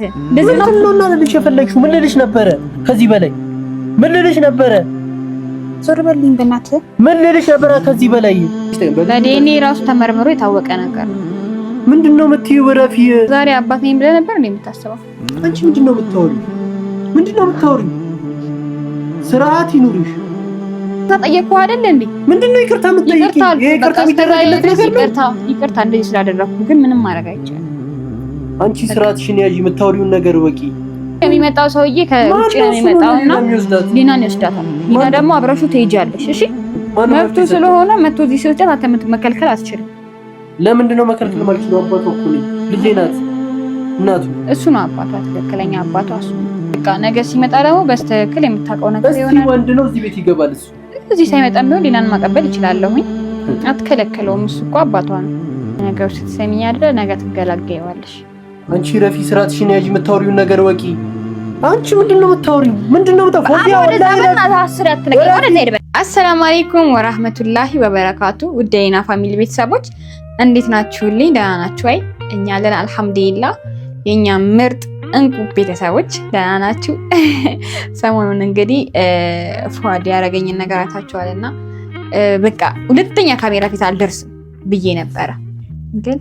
እንደዚህ ነው እና ልልሽ የፈለግሽው ምን ልልሽ ነበረ? ከዚህ በላይ ምን ልልሽ ነበረ? ዞር በልኝ በእናትህ። ምን ልልሽ ነበረ ከዚህ በላይ? በዲኤንኤ ራሱ ተመርምሮ የታወቀ ነገር ነው። ምንድን ነው የምትይው? እረፊ። ዛሬ አባት ነኝ ብለህ ነበር እንዴ የምታስበው? አንቺ ምንድን ነው የምታወሪው? ምንድን ነው የምታወሪው? ስርዓት ይኑርሽ። ተጠየቅኩ አይደል እንዴ? ምንድን ነው ይቅርታ የምትጠይቂኝ? ይቅርታ የሚደረግለት ነገር ነው? ይቅርታ እንደዚህ ስላደረኩ ግን ምንም ማድረግ አይቻልም። አንቺ ስርዓትሽን ያዢ፣ የምታወሪውን ነገር ወቂ። የሚመጣው ሰውዬ ከውጭ ነው የሚመጣውና ሊናን ይወስዳታል። ሊና ደግሞ አብረሹ ትሄጃለሽ። እሺ መብቱ ስለሆነ መቶ እዚህ ሲወስዳት አንተ መከልከል አትችልም። ለምንድን ነው መከልከል ማለት ነው? አባቷ እኮ ነኝ፣ ልጄ ናት እናቱ። እሱ ነው አባቷ፣ ትክክለኛ አባቷ እሱ ነው። በቃ ነገ ሲመጣ ደግሞ በስትክክል የምታውቀው ነገር ይሆናል። ወንድ ነው፣ እዚህ ቤት ይገባል። እሱ እዚህ ሳይመጣ ቢሆን ሊናን ማቀበል ይችላለሁኝ። አትከለከለውም። እሱ እኮ አባቷ ነው። ነገሩ ስትሰሚኝ አይደለ ነገ ትገላገይዋለሽ። አንቺ ረፊ፣ ስርዓትሽን ያዢ፣ የምታወሪውን ነገር ወቂ። አንቺ ምንድን ነው የምታወሪው? ምንድን ነው የምታወሪው? አሰላሙ አለይኩም ወራህመቱላሂ ወበረካቱ። ውዴና family ቤተሰቦች እንዴት ናችሁልኝ? ደህና ናችሁ ወይ? እኛ አለን አልሐምዱሊላህ። የኛ ምርጥ እንቁ ቤተሰቦች ደህና ናችሁ? ሰሞኑን እንግዲህ ፉአድ ያደረገኝን ነገር አይታችኋልና በቃ ሁለተኛ ካሜራ ፊት አልደርስም ብዬ ነበረ ግን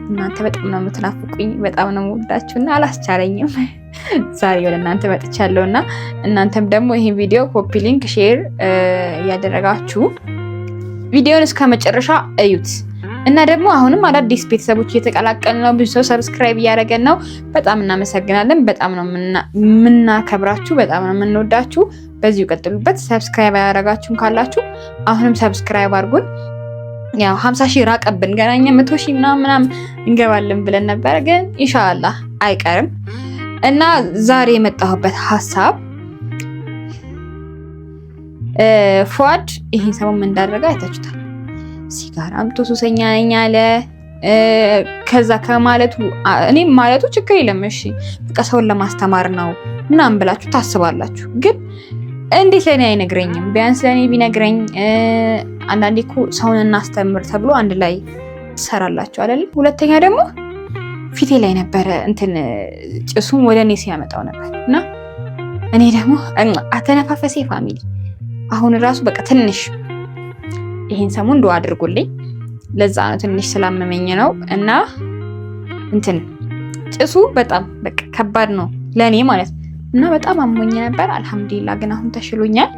እናንተ በጣም ነው የምትናፍቁኝ፣ በጣም ነው የምወዳችሁ እና አላስቻለኝም። ዛሬ ወደ እናንተ መጥቻለሁ እና እናንተም ደግሞ ይህን ቪዲዮ copy link፣ share እያደረጋችሁ ቪዲዮን እስከ መጨረሻ እዩት እና ደግሞ አሁንም አዳዲስ ቤተሰቦች እየተቀላቀልን ነው። ብዙ ሰው subscribe እያደረገን ነው። በጣም እናመሰግናለን። በጣም ነው የምናከብራችሁ፣ በጣም ነው የምንወዳችሁ። በዚሁ ቀጥሉበት። subscribe ያደረጋችሁን ካላችሁ አሁንም subscribe አድርጉን። ያው 50 ሺህ ራቀብን ገና እኛ 100 ሺህ ምናምን ምናምን እንገባለን ብለን ነበረ፣ ግን ኢንሻአላህ አይቀርም እና ዛሬ የመጣሁበት ሀሳብ ፉአድ ይሄን ሰሞን ምን እንዳደረገ አይታችሁታል። ሲጋራ አምጥቶ ሱሰኛ ነኝ አለ። ከዛ ከማለቱ እኔም ማለቱ ችግር የለም እሺ፣ በቃ ሰውን ለማስተማር ነው ምናምን ብላችሁ ታስባላችሁ። ግን እንዴት ለእኔ አይነግረኝም? ቢያንስ ለእኔ ቢነግረኝ አንዳንዴ እኮ ሰውን እናስተምር ተብሎ አንድ ላይ ትሰራላችሁ አይደል? ሁለተኛ ደግሞ ፊቴ ላይ ነበረ እንትን ጭሱን ወደ እኔ ሲያመጣው ነበር እና እኔ ደግሞ አተነፋፈሴ family አሁን እራሱ በቃ ትንሽ ይሄን ሰሞን ዱአ አድርጉልኝ። ለዛ ነው ትንሽ ስላመመኝ ነው እና እንትን ጭሱ በጣም በቃ ከባድ ነው ለእኔ ማለት እና በጣም አሞኝ ነበር። አልሐምዱሊላ ግን አሁን ተሽሎኛል።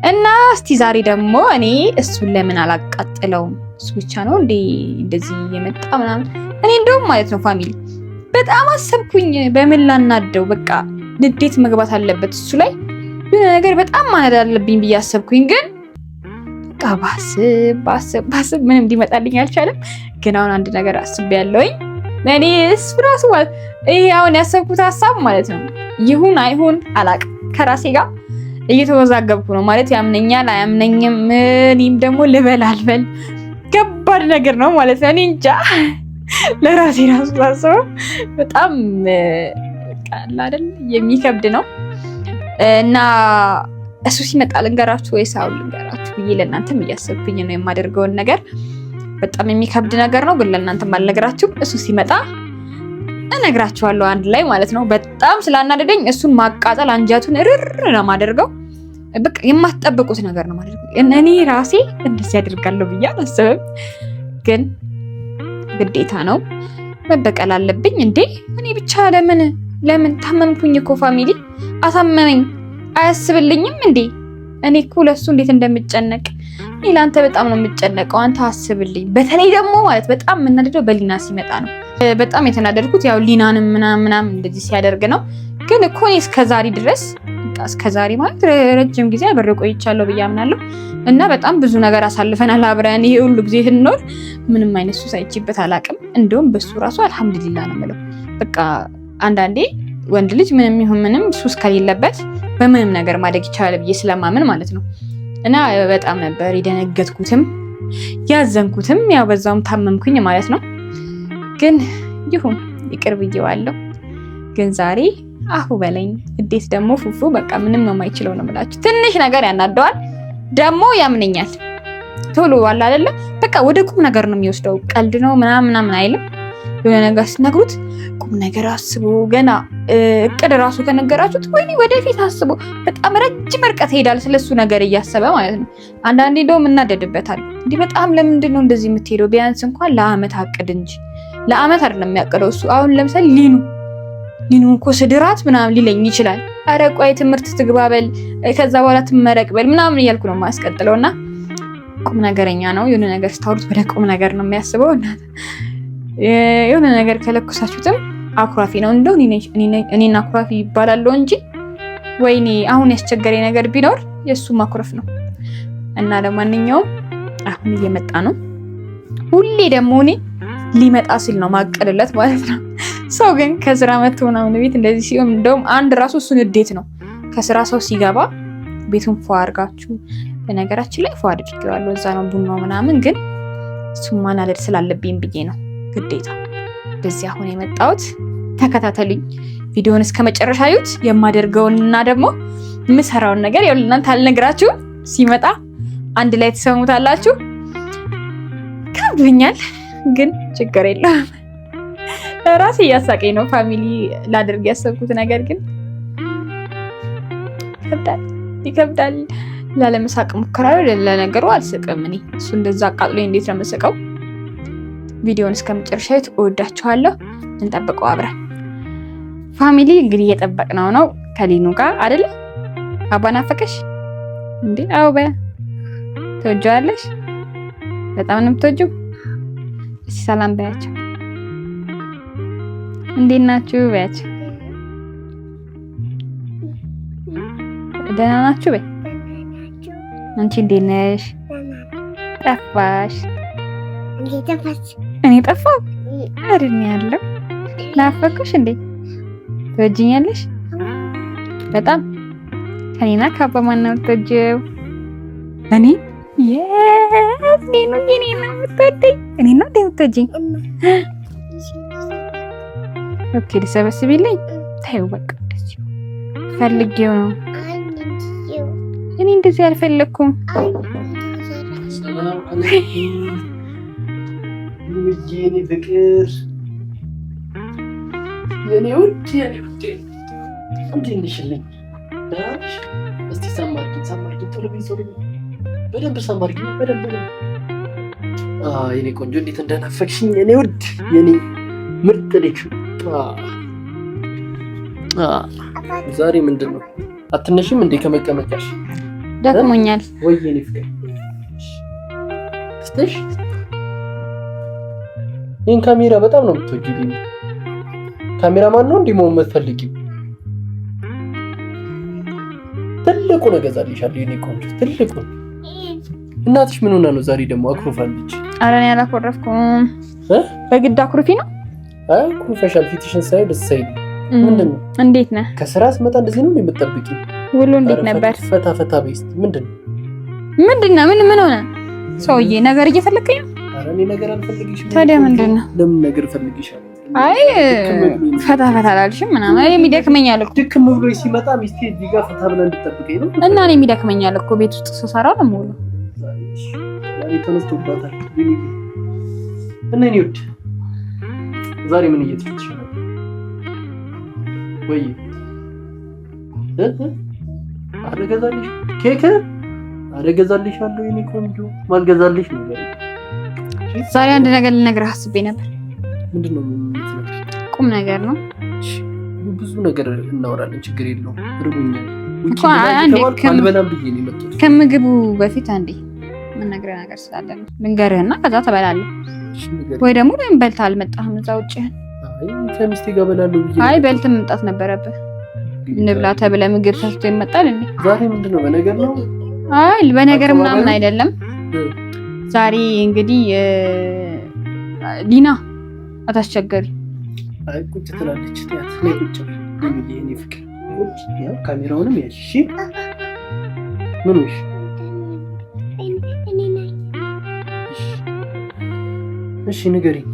እና እስቲ ዛሬ ደግሞ እኔ እሱን ለምን አላቃጥለውም? እሱ ብቻ ነው እንዴ እንደዚህ የመጣ ምናምን። እኔ እንደውም ማለት ነው family በጣም አሰብኩኝ፣ በምን ላናደው፣ በቃ ንዴት መግባት አለበት እሱ ላይ የሆነ ነገር በጣም ማነድ አለብኝ ብዬ አሰብኩኝ። ግን በቃ ባስብ ባስብ ባስብ ምንም ሊመጣልኝ አልቻለም። ግን አሁን አንድ ነገር አስቤያለሁኝ። እኔ እሱ ራሱ ማለት ይሄ አሁን ያሰብኩት ሀሳብ ማለት ነው ይሁን አይሁን አላቅም ከራሴ ጋር እየተወዛገብኩ ነው ማለት ያምነኛል አያምነኝም፣ እኔም ደግሞ ልበል አልበል ከባድ ነገር ነው ማለት ነው። እኔ እንጃ ለራሴ ራሱ ሳስበው በጣም ቃል አይደል የሚከብድ ነው። እና እሱ ሲመጣ ልንገራችሁ ወይስ አሁን ልንገራችሁ ብዬ ለእናንተም እያሰብኩኝ ነው የማደርገውን ነገር። በጣም የሚከብድ ነገር ነው፣ ግን ለእናንተም አልነግራችሁም። እሱ ሲመጣ እነግራችኋለሁ አንድ ላይ ማለት ነው። በጣም ስላናደደኝ እሱን ማቃጠል አንጀቱን እርር ነው የማደርገው። በቃ የማትጠብቁት ነገር ነው ማለት ነው። እኔ ራሴ እንደዚህ አደርጋለሁ ብዬ አላስብም፣ ግን ግዴታ ነው መበቀል አለብኝ። እንዴ እኔ ብቻ ለምን ለምን ታመምኩኝ እኮ family አሳመመኝ፣ አያስብልኝም እንዴ? እኔ እኮ ለሱ እንዴት እንደምጨነቅ እኔ ለአንተ በጣም ነው የምጨነቀው፣ አንተ አስብልኝ። በተለይ ደግሞ ማለት በጣም የምናደደው በሊና ሲመጣ ነው። በጣም የተናደድኩት ያው ሊናንም ምናምን ምናምን እንደዚህ ሲያደርግ ነው። ግን እኮ እኔ እስከዛሬ ድረስ እስከዛሬ ማለት ረጅም ጊዜ አብሬ ቆይቻለሁ ብዬ አምናለሁ እና በጣም ብዙ ነገር አሳልፈናል አብረን። ይሄ ሁሉ ጊዜ ስንኖር ምንም አይነት ሱስ አይቼበት አላውቅም። እንደውም በሱ ራሱ አልሐምዱሊላ ነው የምለው። በቃ አንዳንዴ ወንድ ልጅ ምንም ይሁን ምንም ሱስ ከሌለበት በምንም ነገር ማደግ ይቻላል ብዬ ስለማምን ማለት ነው። እና በጣም ነበር የደነገጥኩትም ያዘንኩትም፣ ያው በዛውም ታመምኩኝ ማለት ነው። ግን ይሁን ይቅር ብዬዋለሁ። ግን ዛሬ አሁ በለኝ። እንዴት ደግሞ ፉፉ በቃ ምንም ነው የማይችለው ነው የምላችሁ። ትንሽ ነገር ያናደዋል፣ ደግሞ ያምነኛል ቶሎ አለ አይደለ? በቃ ወደ ቁም ነገር ነው የሚወስደው። ቀልድ ነው ምናምን ምናምን አይልም። የሆነ ነገር ስትነግሩት ቁም ነገር አስቦ ገና እቅድ ራሱ ከነገራችሁት ወይኔ ወደፊት አስቦ በጣም ረጅም ርቀት ይሄዳል፣ ስለሱ ነገር እያሰበ ማለት ነው። አንዳንዴ እንደውም እናደድበታል። እንዲህ በጣም ለምንድን ነው እንደዚህ የምትሄደው? ቢያንስ እንኳን ለአመት አቅድ እንጂ። ለአመት አይደለም የሚያቅደው እሱ። አሁን ለምሳሌ ሊኑ ሊኑ እኮ ስድራት ምናምን ሊለኝ ይችላል። ኧረ ቆይ ትምህርት ትግባበል፣ ከዛ በኋላ ትመረቅ በል ምናምን እያልኩ ነው የማስቀጥለውና ቁም ነገረኛ ነው። የሆነ ነገር ስታወሩት ወደ ቁም ነገር ነው የሚያስበው። የሆነ ነገር ከለኩሳችሁትም አኩራፊ ነው። እንደው እኔን አኩራፊ ይባላለሁ እንጂ ወይኔ አሁን ያስቸገረኝ ነገር ቢኖር የእሱ ማኩረፍ ነው። እና ለማንኛውም አሁን እየመጣ ነው። ሁሌ ደግሞ እኔ ሊመጣ ሲል ነው ማቀድለት ማለት ነው። ሰው ግን ከስራ መጥቶ ምናምን ቤት እንደዚህ ሲሆን እንደውም አንድ ራሱ እሱን እንዴት ነው ከስራ ሰው ሲገባ ቤቱን ፏ አድርጋችሁ፣ በነገራችን ላይ ፏ አድርጌዋለሁ። እዛ ነው ቡናው ምናምን፣ ግን እሱን ማናደድ ስላለብኝ ብዬ ነው ግዴታ እንደዚህ አሁን የመጣሁት። ተከታተሉኝ፣ ቪዲዮን እስከ መጨረሻ እዩት። የማደርገውንና ደግሞ የምሰራውን ነገር ያው ለእናንተ አልነግራችሁም። ሲመጣ አንድ ላይ ትሰሙታላችሁ። ከብዶኛል ግን ችግር የለም። ራሴ እያሳቀኝ ነው family ላደርግ ያሰብኩት ነገር ግን ይከብዳል ይከብዳል። ላለመሳቅ ሞክራለሁ። ለነገሩ አልስቅም እኔ እሱ እንደዛ አቃጥሎኝ እንዴት ነው የምስቀው? ቪዲዮን እስከ መጨረሻ እወዳችኋለሁ። እንጠብቀው አብረን family። እንግዲህ እየጠበቅነው ነው ከሊኑ ጋር አይደለ? አባ ናፈቀሽ እንዴ? አዎ በያ ትወጂዋለሽ? በጣም ነው የምትወጂው? እስኪ ሰላም በያቸው። እንዴት ናችሁ በያቸው። ደህና ናችሁ በይ። አንቺ እንዴት ነሽ? ጠፋሽ። እኔ ጠፋሁ አይደል ያለው። ናፈኩሽ እንዴ? ትወጂኛለሽ? በጣም ከኔና ከአባ ማን ነው የምትወጂው? እኔ yes እኔ ነው የኔ ነው የምትወደኝ? እኔ ነው እንዴ የምትወጂኝ? Okay ልሰበስቢልኝ? ተይው በቃ እንደዚሁ ፈልጌው ነው። እኔ እንደዚህ አልፈለኩም። ሰላም አለይኩም የኔ ፍቅር፣ የኔ ውድ፣ የኔ ውድ እንዴት ነሽልኝ? ደህና ነሽ? እስቲ ሳም አድርጊኝ፣ ሳም አድርጊኝ፣ ቶሎ በይ፣ ቶሎ በይ፣ በደንብ ሳም አድርጊኝ፣ በደንብ በደንብ። የኔ ቆንጆ እንዴት እንደናፈቅሽኝ የኔ ውድ፣ የኔ ምርጥ ልጅ። ዛሬ ምንድን ነው አትነሽም እንዴ ከመቀመጫሽ? ደክሞኛል። ወይ የኔ ፍቅር ስትሽ ይህን ካሜራ በጣም ነው የምትወጂው። ካሜራ ማን ነው እንዲህ መሆን የምትፈልጊው? ትልቁን እገዛልሻለሁ የኔ ቆንጆ፣ ትልቁን። እናትሽ ምን ሆና ነው ዛሬ ደግሞ አኩርፋለች? ኧረ እኔ አላኮረፍኩም። በግድ አኩርፊ ነው? አይ አኩርፈሻል። ፊትሽን ሳየው ደስ አይልም። ምንድን ነው? እንዴት ነህ? ከስራ ስመጣ እንደዚህ ነው የምትጠብቂው? ውሎ እንዴት ነበር? ፈታ ፈታ በይ እስኪ። ምንድን ነው ምንድን ነው? ምን ምን ሆነ ሰውዬ? ነገር እየፈለከኝ ነው? ኧረ እኔ ነገር አልፈልግሽም። ታዲያ ምንድን ነው? ለምን ነገር እፈልግሻለሁ? አይ ፈታ ፈታ አላልሽም ምናምን። እኔ የሚደክመኛል እኮ ድክም ብሎ ሲመጣ ሚስቴ እዚህ ጋር ፈታ ብላ እንድጠብቀኝ ነው። እና እኔ የሚደክመኛል እኮ ቤት ውስጥ ስሰራ ነው የምውለው። ዛሬ ተነስቶባታል። እና እኔ ውድ ዛሬ ምን እየተፈተሽ ነው? ወይ ኧረ እገዛልሽ ኬክ፣ ኧረ እገዛልሻለሁ የኔ ቆንጆ። ማልገዛልሽ ነው ዛሬ አንድ ነገር ልነግርህ አስቤ ነበር። ምንድን ነው የምትነግሪኝ? ቁም ነገር ነው። ብዙ ነገር እናወራለን፣ ችግር የለውም። ርቦኛል። ውጪ አልበላም ብዬ ነው የመጣሁት። ከምግቡ በፊት አንዴ የምነግርህ ነገር ስላለ ነው ልንገርህና ከዛ ትበላለህ። ወይ ደግሞ ለምን በልተህ አልመጣህም? እዛ ውጭ አይ ከሚስቴ ጋር እበላለሁ ብዬ። አይ በልተህ መምጣት ነበረብህ። እንብላ ተብለህ ምግብ ተስቶ ይመጣል እንዴ? ዛሬ ምንድን ነው በነገር ነው? አይ በነገር ምናምን አይደለም። ዛሬ እንግዲህ ሊና አታስቸገሪ። አይ ቁጭ ትላለች። ትያት ነይ ቁጭ በይ የኔ ፍቅር ቁጭ። ያው ካሜራውንም ያዥ እሺ። ምን ሆንሽ? እሺ ንገሪኝ።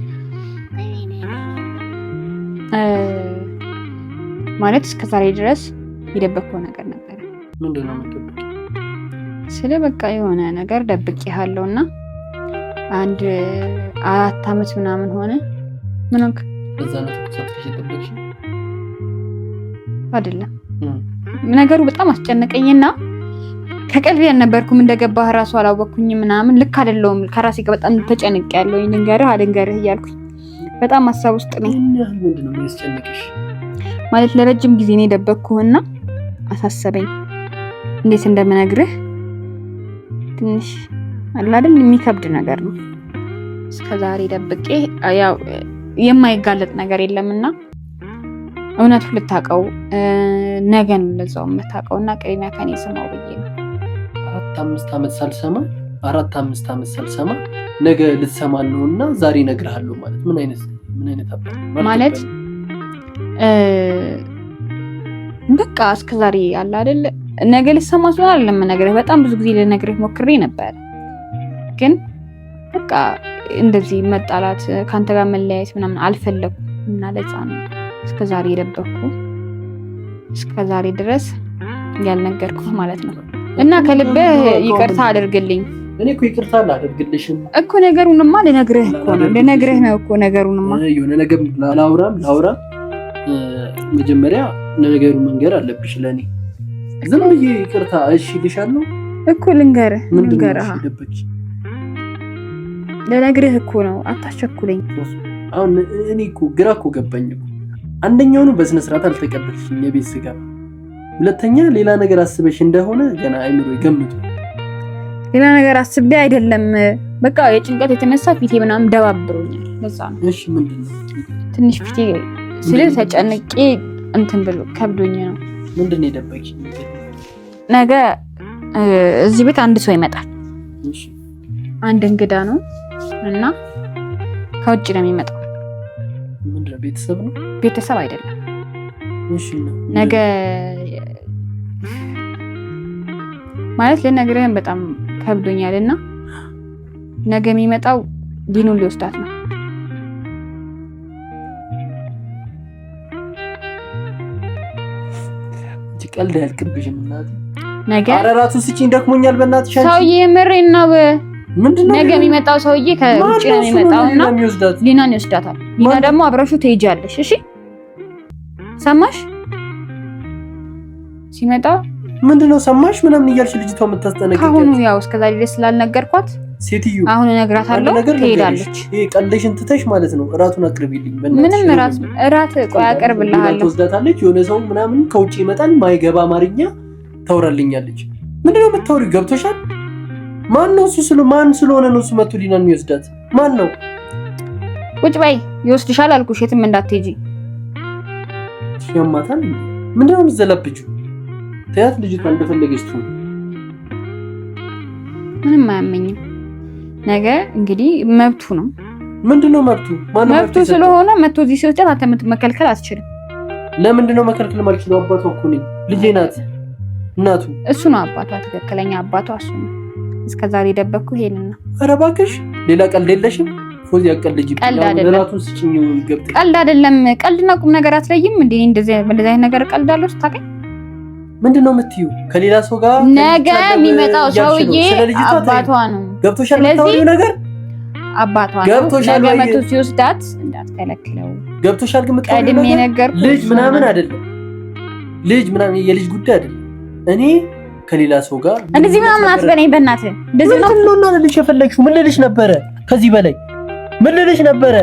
ማለት እስከዛሬ ድረስ የደበቅከው ነገር ነበረ። ምንድን ነው የምትደብቂው? ስለ በቃ የሆነ ነገር ደብቄሃለሁ እና አንድ 4 ዓመት ምናምን ሆነ። ምን ሆንክ? ለዛ ነው ተኮሳትረሽ የጠበቅሽ? አይደለም፣ ነገሩ በጣም አስጨነቀኝና ከቀልቤ አልነበርኩም። እንደገባህ እራሱ አላወቅኩኝም ምናምን። ልክ አይደለሁም። ከራሴ ጋር በጣም ተጨንቄያለሁኝ። ልንገርህ አልንገርህ እያልኩኝ በጣም ሀሳብ ውስጥ ነኝ። ምንድን ነው የሚያስጨንቅሽ? ማለት ለረጅም ጊዜ ነው የደበቅኩህና አሳሰበኝ። እንዴት እንደምነግርህ ትንሽ አለ አይደል የሚከብድ ነገር ነው። እስከዛሬ ደብቄ ያው የማይጋለጥ ነገር የለምና እውነቱ ልታውቀው ነገ ነው ለዛው የምታውቀውና ቅድሚያ ከኔ ስማው ብዬ ነው። 4 5 ዓመት ሳልሰማ 4 5 ዓመት ሳልሰማ ነገ ልትሰማ ነውና ዛሬ እነግርሃለሁ ማለት ምን አይነት ምን አይነት አባት ማለት በቃ እስከዛሬ አለ አይደል ነገ ልትሰማ ስለሆነ አይደለም የምነግርህ። በጣም ብዙ ጊዜ ልነግርህ ሞክሬ ነበር፣ ግን በቃ እንደዚህ መጣላት ከአንተ ጋር መለያየት ምናምን አልፈለኩም እና ለዛ ነው እስከዛሬ የደበቅኩ እስከዛሬ ድረስ ያልነገርኩህ ማለት ነው። እና ከልብህ ይቅርታ አድርግልኝ። እኔ እኮ ይቅርታ አላደርግልሽም እኮ ነገሩንማ ልነግርህ እኮ ነው ልነግርህ ነው እኮ ነገሩንማ የሆነ ነገር ላውራም ላውራም መጀመሪያ ነገሩ መንገር አለብሽ ለእኔ። ዝም ብዬ ይቅርታ እሺ ልሻለሁ እኮ ልንገርህ ልንገርህ ልነግርህ እኮ ነው። አታስቸኩለኝ። አሁን እኔ እኮ ግራ እኮ ገባኝ እኮ። አንደኛውኑ በስነ ስርዓት አልተቀበልሽኝ የቤት ስገባ፣ ሁለተኛ ሌላ ነገር አስበሽ እንደሆነ ገና አይምሮ ይገምቱ። ሌላ ነገር አስቤ አይደለም፣ በቃ የጭንቀት የተነሳ ፊቴ ምናምን ደባብሮኛል። ለዛ ነው። እሺ ምንድን ነው? ትንሽ ፊቴ ስለ ተጨንቄ እንትን ብሎ ከብዶኝ ነው። ምንድን ነው የደበቅሽኝ? ነገ እዚህ ቤት አንድ ሰው ይመጣል። እሺ አንድ እንግዳ ነው እና ከውጭ ነው የሚመጣው። ምንድን ነው? ቤተሰብ ነው? ቤተሰብ አይደለም። እሺ ነገ ማለት ልነግርህን በጣም ከብዶኛል እና ነገ የሚመጣው ዲኑን ሊወስዳት ነው። ቀልድ አያልቅብሽም እናቴ። ነገ ኧረ እራቱን ስጪኝ ደክሞኛል። በእናትሽ ሰውዬ የምሬን ነው። ምንድነው ነገ የሚመጣው ሰውዬ ከውጭ ነው የሚመጣውና ሊናን ይወስዳታል። ሊና ደግሞ አብረሹ ትሄጃለሽ። እሺ ሰማሽ? ሲመጣ ምንድነው ሰማሽ ምናምን እያልሽ ልጅቷ የምታስጠነቅቂያት ከአሁኑ ያው እስከዛ ድረስ ስላልነገርኳት ሴትዮ አሁን እነግራታለሁ። ትሄዳለች። ይሄ ቀልድሽን ትተሽ ማለት ነው። እራቱን አቅርቢልኝ። ምንም እራት ቆይ አቀርብልሃለሁ። ትወስዳታለች። የሆነ ሰው ምናምን ከውጭ ይመጣል፣ ማይገባ አማርኛ ታወራልኛለች። ምንድነው የምታወሪው? ገብቶሻል? ማን ነው እሱ? ማን ስለሆነ ነው እሱ መቶ ሊናን የሚወስዳት? ማን ነው? ቁጭ በይ፣ ይወስድሻል አልኩሽ። የትም እንዳትሄጂ። ያማታል። ምንድነው የምትዘላብጂው? ተያት፣ ልጅቷ እንደፈለገች ትሁን። ምንም አያመኝም። ነገ እንግዲህ መብቱ ነው። ምንድነው መብቱ? መብቱ ስለሆነ መቶ እዚህ ሲወስዳት አንተ መከልከል አትችልም። ለምንድነው መከልከል የማልችለው? አባቷ እኮ ነኝ፣ ልጄ ናት፣ እናቱ እሱ ነው አባቷ፣ ትክክለኛ አባቷ እሱ ነው። እስከዛሬ የደበቅኩ ይሄንን ነው። ኧረ እባክሽ ሌላ ቀልድ የለሽም? ፎዚ አቀልጂ። ቀልድ አይደለም፣ እራቱን ስጭኝ ገብተሽ። ቀልድ አይደለም። ቀልድና ቁም ነገር አትለይም እንዴ? እንደዚህ አይነት ነገር ቀልድ አለው ስታውቀኝ ምንድነው የምትይው? ከሌላ ሰው ጋር ነገ የሚመጣው ሰውዬ አባቷ ነው። ገብቶሻል? የምታወሪው ነገር አባቷ ነው። ነገ መቶ ሲወስዳት እንዳትከለክለው። ገብቶሻል? ግን ቀድሜ ነገርኩህ። ልጅ ምናምን አይደለም፣ ልጅ ምናምን የልጅ ጉዳይ አይደለም። እኔ ከሌላ ሰው ጋር እንደዚህ ምናምን አትበለኝ በእናትህ። እንደዚህ ነው ነው ልልሽ የፈለግሽው? ምን ልልሽ ነበረ? ከዚህ በላይ ምን ልልሽ ነበረ?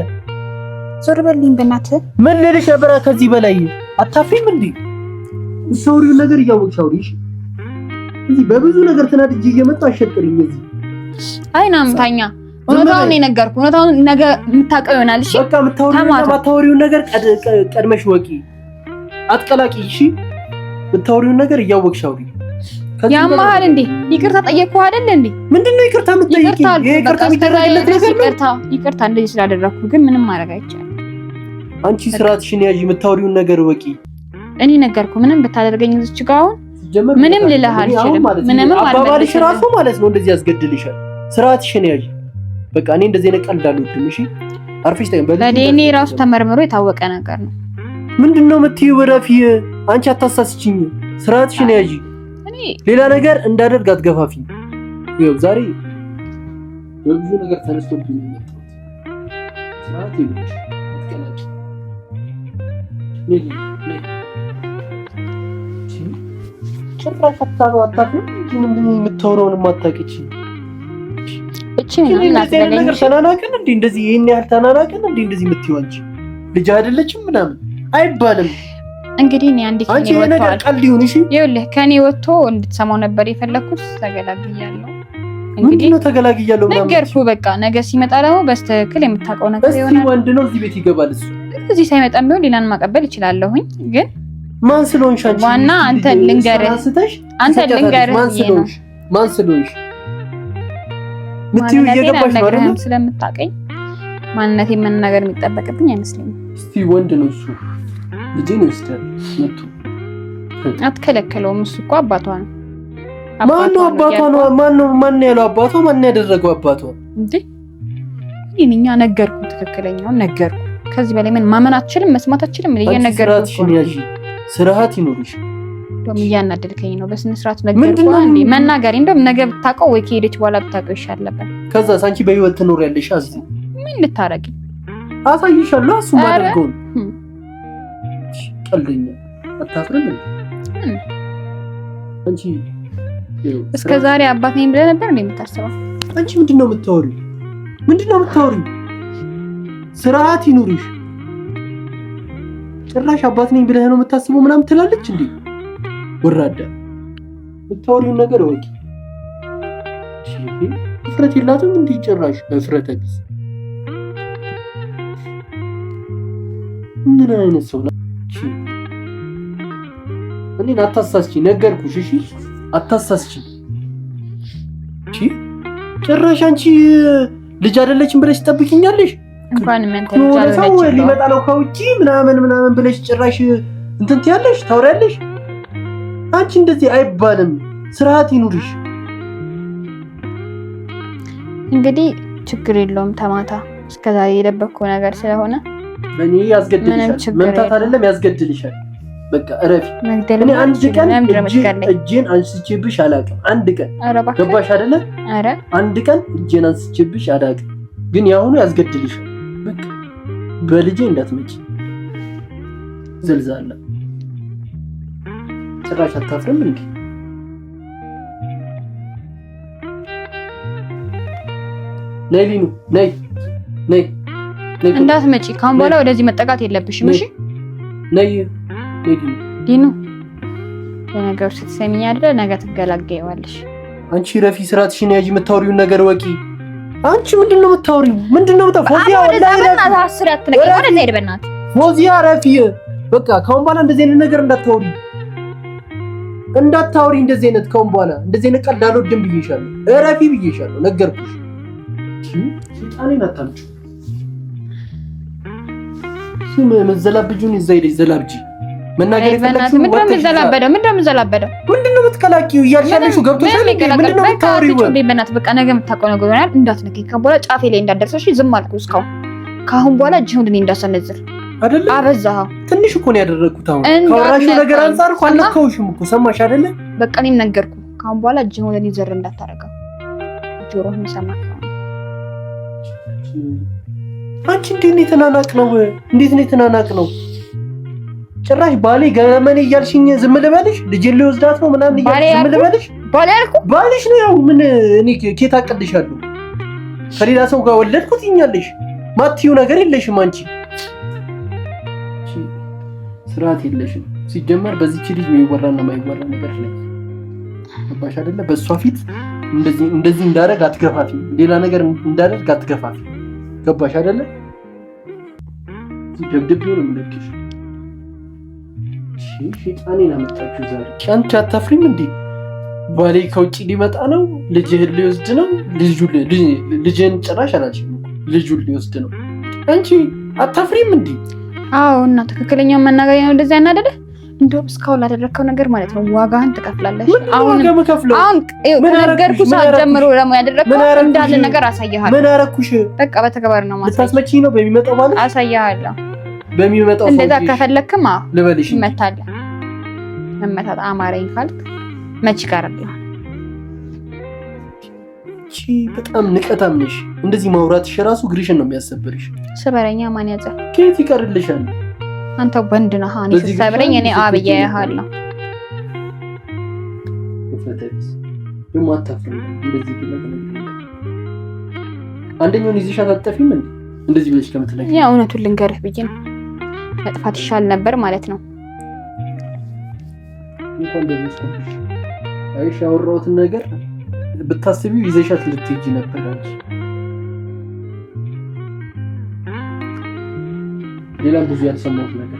ዞር በልኝ በእናትህ። ምን ልልሽ ነበረ ከዚህ በላይ? አታፍሪም እንዴ? ሰውሪው ነገር እያወቅሽ አውሪ። እሺ እዚህ በብዙ ነገር ተናድጄ እየመጣሁ አሸጥሪኝ። እዚህ አይናም ታኛ እውነታውን የነገርኩህ እውነታውን ነገ የምታውቀው ይሆናል። እሺ በቃ የምታወሪውን ነገር ቀድመሽ ወቂ፣ አትቀላቂ። እሺ የምታወሪውን ነገር እያወቅሽ አውሪ። ያማሃል እንዴ? ይቅርታ ጠየቅኩህ አይደል እንዴ? ምንድነው ይቅርታ የምትጠይቂኝ? ይቅርታ የሚደረግለት ነገር ነው። ይቅርታ እንደዚህ ስላደረግኩ ግን ምንም ማድረግ አይቻልም። አንቺ ስርዓትሽን ያዢ፣ የምታወሪውን ነገር ወቂ። እኔ ነገርኩህ። ምንም ብታደርገኝ እዚች ጋር አሁን ምንም ልልህ አልችልም። ምንም አባባልሽ ራሱ ማለት ነው እንደዚህ ያስገድልሻል። ስርዓትሽን ያዢ። በቃ እኔ እንደዚህ አይነት ቀልድ አልወድም። እሺ አርፈሽ ተቀመጪ። በዲኤንኤ ራሱ ተመርምሮ የታወቀ ነገር ነው። ምንድነው የምትይው? እረፊ አንቺ አታሳስችኝ። ስርዓትሽን ያዢ። ሌላ ነገር እንዳደርግ አትገፋፊ። ይኸው ዛሬ በብዙ ነገር ተነስቶብኝ ነው የመጣሁት። ስርዓት ይሉሽ አትቀልጂ። ጭራሽ አታውቅም። ምንድን ነው የምታወራውን የማታውቅ እቺ ምናምን አትበለኝ። ነገር ተናናቅን እንዴ? እንደዚህ ይሄን ያህል ተናናቅን እንዴ? እንደዚህ የምትይው አንቺ ልጅ አይደለችም ምናምን አይባልም። እንግዲህ እኔ አንዴ ከኔ ወጥቷል። ቀልድ ይሁን እሺ። ይኸውልህ ከኔ ወጥቶ እንድትሰማው ነበር የፈለኩት። ተገላግያለሁ። እንግዲህ ነው ተገላግያለሁ ምናምን ነገርኩህ። በቃ ነገ ሲመጣ ደግሞ በስትክክል የምታውቀው ነገር ይሆናል። ወንድ ነው እዚህ ቤት ይገባል። እሱ እዚህ ሳይመጣም ቢሆን ሌላን ማቀበል ይችላለሁኝ። ግን ማን ስለሆንሽ አንቺ ዋና አንተ ልንገርህ፣ አንተ ልንገርህ፣ ማን ስለሆንሽ ማን ስለሆንሽ ምትይው እየገባሽ ነው አይደል? ስለምታውቀኝ ማንነቴን መናገር የሚጠበቅብኝ አይመስለኝም። እስቲ ወንድ ነው እሱ ልጄን ይወስዳል መጥቶ አትከለከለውም። እሱ እኮ አባቷ ነው። ማነው አባቷ ነው? ማነው ማን ያለው አባቷ? ማን ያደረገው አባቷ? እንዴ እኔ ነገርኩ፣ ትክክለኛውን ነገርኩ። ከዚህ በላይ ምን ማመን አትችልም፣ መስማት አትችልም። እየነገርኩህ እኮ ነው። ስርዓት ይኑርሽ። እንደውም እያናደድከኝ ነው። በስነ ስርዓቱ ነገርኩህ። አንዴ መናገሬ እንደውም ነገ ብታውቀው ወይ ከሄደች በኋላ ብታውቀው ይሻል ነበር። ከዛስ አንቺ በህይወት ትኖሪያለሽ። እዚህ ምን ልታረጊ? አሳይሻለሁ። እሱ ማደርገውን ቀልደኛ አታፍርም አንቺ? እስከ ዛሬ አባት ነኝ ብለህ ነበር እንዴ የምታስበው? አንቺ ምንድን ነው የምታወሪው? ምንድን ነው የምታወሪው? ስርዓት ይኑርሽ። ጭራሽ አባት ነኝ ብለህ ነው የምታስበው ምናምን ትላለች እንዴ! ወራዳ፣ የምታወሪውን ነገር እወቂ። እፍረት የላትም እንዴ ጭራሽ። እፍረተ ቢስ ምን አይነት ሰው ናት? እኔን አታሳስቺ፣ ነገርኩሽ። እሺ አታሳስቺ። እሺ ጭራሽ አንቺ ልጅ አይደለችም ብለሽ ትጠብቂኛለሽ? እንኳን ምን ልጅ አይደለችም ሊመጣ ነው ከውጪ ምናምን ምናምን ብለሽ ጭራሽ እንትን ትያለሽ፣ ታወሪያለሽ። አንቺ እንደዚህ አይባልም። ስርዓት ይኑርሽ። እንግዲህ ችግር የለውም ተማታ። እስከዛሬ የደበቅከው ነገር ስለሆነ እኔ ያስገድልሻል። መምታት አይደለም ያስገድልሻል። በቃ እረፊ። እኔ አንድ ቀን እጄን አንስቼብሽ አላውቅም። አንድ ቀን ገባሽ አይደለ? አንድ ቀን እጄን አንስቼብሽ አላውቅም። ግን የአሁኑ ያስገድልሻል። በቃ በልጄ እንዳትመጪ ዘልዛላ። ጭራሽ አታፍርም እንዴ? ነይ ሊኑ፣ ነይ ነይ፣ እንዳትመጪ። ካሁን በኋላ ወደዚህ መጠጋት የለብሽም። እሺ ነይ ሊኑ። ለነገሩ ስትሰሚኝ አይደለ ነገ ትገላገይዋለሽ። አንቺ ረፊ፣ ስርዓትሽን ያዢ። የምታወሪውን ነገር ወቂ። አንቺ ምንድን ነው የምታወሪው? ምንድን ነው የምታወሪው? ፎዚያ ረፊ፣ በቃ ካሁን በኋላ እንደዚህ አይነት ነገር እንዳታወሪ እንዳታወሪ፣ እንደዚህ አይነት ካሁን በኋላ እንደዚህ አይነት ቀልድ አልወድም ብዬሻለሁ። እረፊ ብዬሻለሁ፣ ነገርኩሽ። ሽጣኔን አታምጪው። ስም መዘላብጁን እዛ ሄደሽ ዘላብጂ። መናገር የፈለግሽውን ምንድን ነው የምዘላበደው? ምንድን ነው የምዘላበደው? ምንድን ነው የምትከላኪው? እያልሽ ያለሽው ገብቶሻል? ምንድን ነው የምታወሪው? በእናትህ በቃ ነገ የምታውቀው ነገር ይሆናል። እንዳትነኪኝ ከአሁን በኋላ ጫፌ ላይ እንዳትደርሰሽ። ዝም አልኩህ እስካሁን። ከአሁን በኋላ እጅህን ወደ እኔ እንዳሰነዝር አይደለ? አበዛኸው። ትንሽ እኮ ነው ያደረግኩት። አሁን ካወራሽው ነገር አንፃር እኮ አልነካሁሽም እኮ ሰማሽ አይደለ? በቃ እኔም ነገርኩህ። ከአሁን በኋላ እጅህን ወደ እኔ ዘር እንዳታደርገው። ጆሮህ የሚሰማ ከሆነ አንቺ እንዴት ነው የተናናቅ ነው? እንዴት ነው የተናናቅ ነው? ጭራሽ ባሌ ገመኔ እያልሽኝ ዝም ልበልሽ? ልጄን ሊወስዳት ነው ምናምን እያልሽ ዝም ልበልሽ? ባሌ አልኩህ። ባልሽ ነው ያው። ምን እኔ ኬት አቅልሻለሁ? ከሌላ ሰው ጋር ወለድኩት ይኛለሽ። ማትዩ ነገር የለሽም አንቺ። ስርዓት የለሽም ሲጀመር። በዚች ልጅ የሚወራና የማይወራ ነገር ላይ ገባሽ አይደለ? በእሷ ፊት እንደዚህ እንደዚህ እንዳደርግ አትገፋፊ፣ ሌላ ነገር እንዳደርግ አትገፋፊ። ገባሽ አይደለ? ደብድቤው ነው የምለቅሽ። ሸይጣኔን አመጣችሁ ዛሬ። አንቺ አታፍሪም እንዴ? ባሌ ከውጭ ሊመጣ ነው፣ ልጅህን ሊወስድ ነው። ልጅህን ጭራሽ አላልሽም እኮ ልጁን ሊወስድ ነው። አንቺ አታፍሪም እንዴ? አዎ። እና ትክክለኛውን መናገር ነው እንደዚህ ያናደደ። እንደውም እስካሁን ላደረግከው ነገር ማለት ነው ዋጋህን ትከፍላለህ። አሁን አሁን ከነገርኩህ ሰዓት ጀምሮ ደግሞ ያደረግከው እንዳለ ነገር አሳይሃለሁ። ምን አደረኩሽ? በቃ በተግባር ነው ማለት ልታስመጪኝ ነው። በሚመጣው ማለት አሳይሃለሁ። በሚመጣው እንደዛ ከፈለክማ ልበልሽ፣ ትመታለህ። መመታት አማረኝ ካልክ መች ይቀርልሃል? እቺ በጣም ንቀታም ነሽ። እንደዚህ ማውራትሽ ራሱ እግርሽን ነው የሚያሰብርሽ። ስበረኛ ማን ያዘ? ከየት ይቀርልሻል? አንተ ወንድ ነህ። እኔ ስትሰብረኝ እኔ አብዬ አያለሁ። አንደኛውን ይዘሽ አታጠፊም እንዴ? እንደዚህ ብለሽ ከምትነግሪኝ ያ እውነቱን ልንገርህ ብዬ ነው። መጥፋት ይሻል ነበር ማለት ነው። እንኳን ደረስኩብሽ። አይሽ ያወራሁትን ነገር ብታስቢው ይዘሻት ልትሄጂ ነበር አንቺ። ሌላም ብዙ ያልሰማሁት ነገር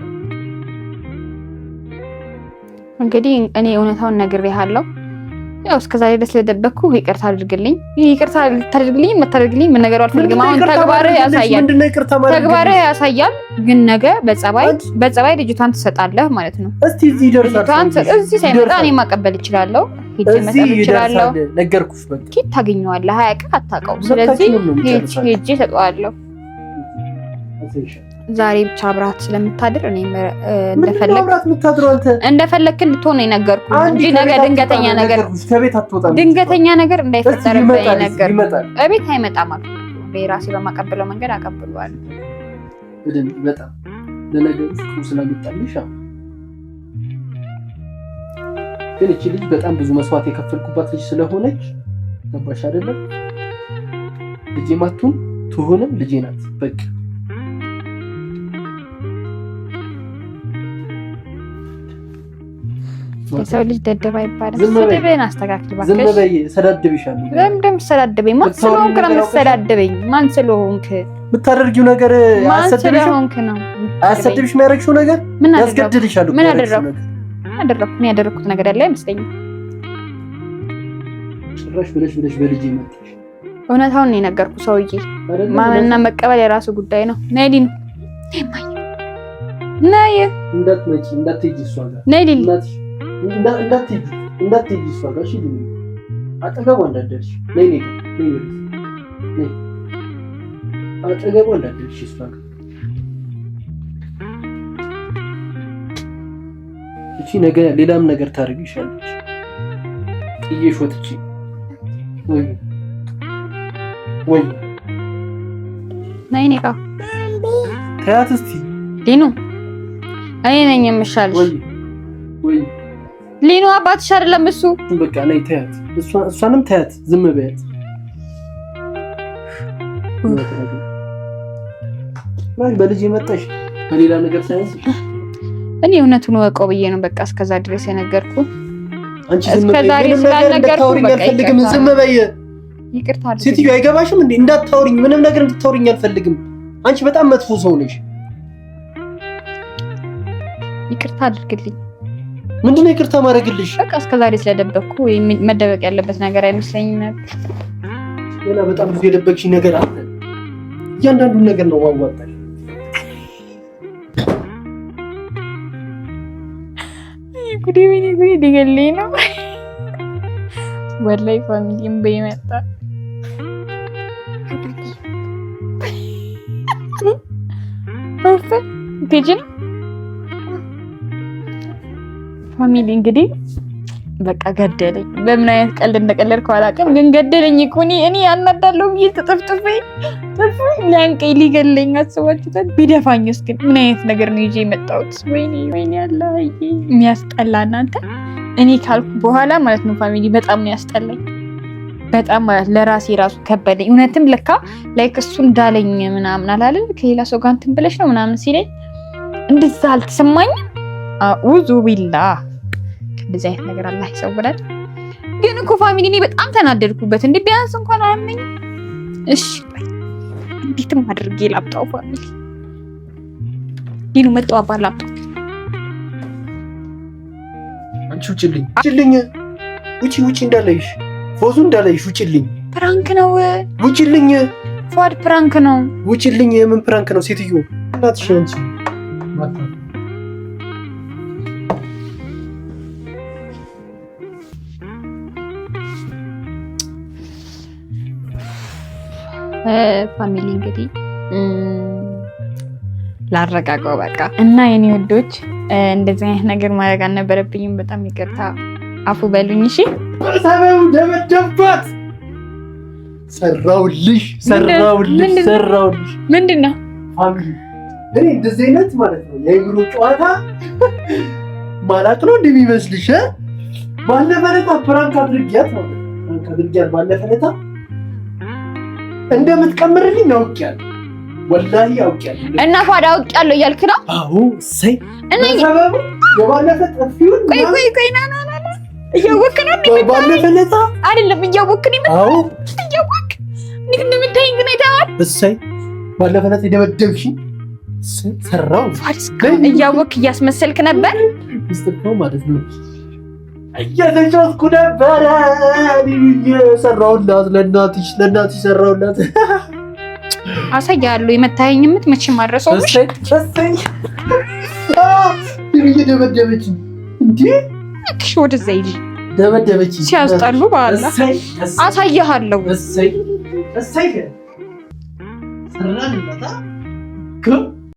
እንግዲህ እኔ እውነታውን ነግሬሃለሁ። ያው እስከዛሬ ድረስ ስለደበቅኩ ይቅርታ አድርግልኝ። ይቅርታ ታድርግልኝ መታደርግልኝ ምን ነገር አልፈልግም። አሁን ተግባርህ ያሳያል፣ ተግባርህ ያሳያል። ግን ነገ በጸባይ በጸባይ ልጅቷን ትሰጣለህ ማለት ነው። እስቲ እዚህ ይደርሳል። እዚህ ሳይመጣ እኔ ማቀበል እችላለሁ፣ ሄጄ መጠብ እችላለሁ። ነገርኩሽ። በቃ ኪት ታገኘዋለህ፣ ሀያ ቀን አታውቀውም። ስለዚህ ሄጄ እሰጠዋለሁ። ዛሬ ብቻ አብረሃት ስለምታድር እኔ እንደፈለክ እንድትሆን ነው የነገርኩህ እንጂ ነገ ድንገተኛ ነገር ድንገተኛ ነገር እንዳይፈጠርብኝ ነገርኩህ። እቤት አይመጣም አልኩህ። ራሴ በማቀብለው መንገድ አቀብለዋለሁ። በደንብ በጣም ለነገሩ ፍቅሩ ስላመጣልሽ ግን እቺ ልጅ በጣም ብዙ መስዋዕት የከፈልኩባት ልጅ ስለሆነች ገባሽ አይደለም? ልጄ ማቱን ትሆንም ልጄ ናት በቃ የሰው ልጅ ደደብ አይባልም። ስድብህን አስተካክል እባክሽ። ዝም በይ፣ እሰዳድብሻለሁ። ለምን እንደምትሰዳደበኝ? ማን ስለሆንክ ነው የምትሰዳደበኝ? ማን ስለሆንክ የምታደርጊው ነገር ማን ስለሆንክ ነው አያሰድብሽም? የሚያደርግሽው ነገር ያስገድልሻል። ምን አደረኩ? ምን አደረኩ? ምን ያደረኩት ነገር ያለ አይመስለኝም። ጭራሽ ብለሽ ብለሽ በልጅ መጣሽ። እውነታውን ነው የነገርኩህ ሰውዬ። ማመንና መቀበል የራሱ ጉዳይ ነው። ነይ ሊኑ፣ ነይ እንዳትመጪ፣ እንዳትሄጂ እሷ ጋር ነይ ሊሉ እንዳትሄጂ እንዳትሄጂ እሷ ጋር እሺ፣ አጠገቧ እንዳትደርሺ። ነይ ነይ ነይ ነይ አጠገቧ እንዳትደርሺ እሷ ጋር። እቺ ነገ ሌላም ነገር ታደርግሻለች። ጥዬሽ ወጥቼ ወይ ወይ ነይ እኔ ጋር ተያት እስቲ ሊኑ፣ እኔ ነኝ የምሻልሽ። ወይ ወይ ሊኑ አባትሽ አይደለም እሱ። በቃ ነይ ተያት፣ እሷንም ተያት፣ ዝም በያት። በልጅ የመጣሽ በሌላ ነገር ሳያንስ እኔ እውነቱን ወቀው ብዬ ነው በቃ እስከዛ ድረስ የነገርኩ። አንቺ ዝም በይ፣ ምንም ነገር እንድታወሪኝ አልፈልግም። ዝም በይ። ይቅርታ ሴትዮ አይገባሽም እንዴ? እንዳታወሪኝ፣ ምንም ነገር እንድታወሪኝ አልፈልግም። አንቺ በጣም መጥፎ ሰው ነሽ። ይቅርታ አድርግልኝ። ምንድነው ይቅርታ ማድረግልሽ? በቃ እስከዛሬ ስለደበቅኩ መደበቅ ያለበት ነገር አይመስለኝም ነበር። ገና በጣም ብዙ የደበቅሽኝ ነገር አለ። እያንዳንዱን ነገር ነው ማዋጣሽ። ጉዴ ወይኔ ጉዴ ሊገለኝ ነው ወላሂ። family እምቢ መጣ። ቴጂ ነው family እንግዲህ በቃ ገደለኝ። በምን አይነት ቀልድ እንደቀለድከው አላውቅም፣ ግን ገደለኝ እኮ እኔ ያናዳለሁ ብዬ ተጠፍጥፌ ጥፍ ሊያንቀኝ ሊገለኝ አስባችሁታል? ቢደፋኝስ ግን ምን አይነት ነገር ነው ይዤ የመጣሁት? ወይኔ ወይኔ፣ አላህ የሚያስጠላ እናንተ። እኔ ካልኩ በኋላ ማለት ነው family በጣም ነው ያስጠላኝ፣ በጣም ማለት ለራሴ ራሱ ከበደኝ። እውነትም ለካ like እሱ እንዳለኝ ምናምን አላለም ከሌላ ሰው ጋር እንትን ብለሽ ነው ምናምን ሲለኝ እንደዛ አልተሰማኝም። አዑዙ ቢላህ እንደዚህ አይነት ነገር አላህ ይሰውራል። ግን እኮ family እኔ በጣም ተናደድኩበት። እንዴ ቢያንስ እንኳን አያመኝ። እሺ እንዴትም አድርጌ ላምጣው። family ዲኑ መጣው አባ ላምጣው። አንቺ ውጭልኝ፣ ውጭልኝ፣ ውጪ፣ ውጪ እንዳለይሽ ፎዙ እንዳለይሽ ውጭልኝ። prank ነው። ውጭልኝ ፏድ prank ነው። ውጭልኝ። የምን prank ነው? ሴትዮ እናትሽ አንቺ family እንግዲህ ላረጋጋው በቃ እና የኔ ወዶች እንደዚህ አይነት ነገር ማድረግ አልነበረብኝም። በጣም ይቅርታ አፉ በሉኝ። እሺ በሰበቡ ደበደብኳት። ሰራውልሽ፣ ሰራውልሽ፣ ሰራውልሽ። ምንድን ነው family እኔ እንደዚህ አይነት ማለት ነው የአእምሮ ጨዋታ ማለት ነው እንደሚመስልሽ። ባለፈ ዕለት prank አድርጊያት ማለት ነው። Prank አድርጊያት ባለፈ ዕለት እንደምትቀምርልኝ አውቄያለሁ። ወላሂ አውቄያለሁ። እና ፏድ አውቄያለሁ እያልክ ነው? አዎ። እሰይ እና ሰበቡ የባለፈ ጥፊውን ቆይ ቆይ ቆይ ና ና ና እያወቅህ ነው ባለፈ ዕለት አይደለም? እያወቅህ ነው? አዎ። እያወቅህ እንዴት እንደምታይኝ ግን አይተኸዋል? እሰይ ባለፈ ዕለት የደበደብሽኝ ሰራው። እያወቅህ እያስመሰልክ ነበር ነው ማለት ነው። እየተጫወትኩ ነበረ። ሰራሁላት፣ ለእናትሽ ለእናትሽ ሰራሁላት። አሳያለሁ። የመታኸኝ ምት መቼም አልረሳውም። እሰይ እየደበደበችኝ እንዴ! እባክሽ ወደዛ ሂጂ። ደበደበችኝ። ሲያስጠሉ በኋላ አሳይሃለሁ። እሰይ እሰይ ሰራንላታ።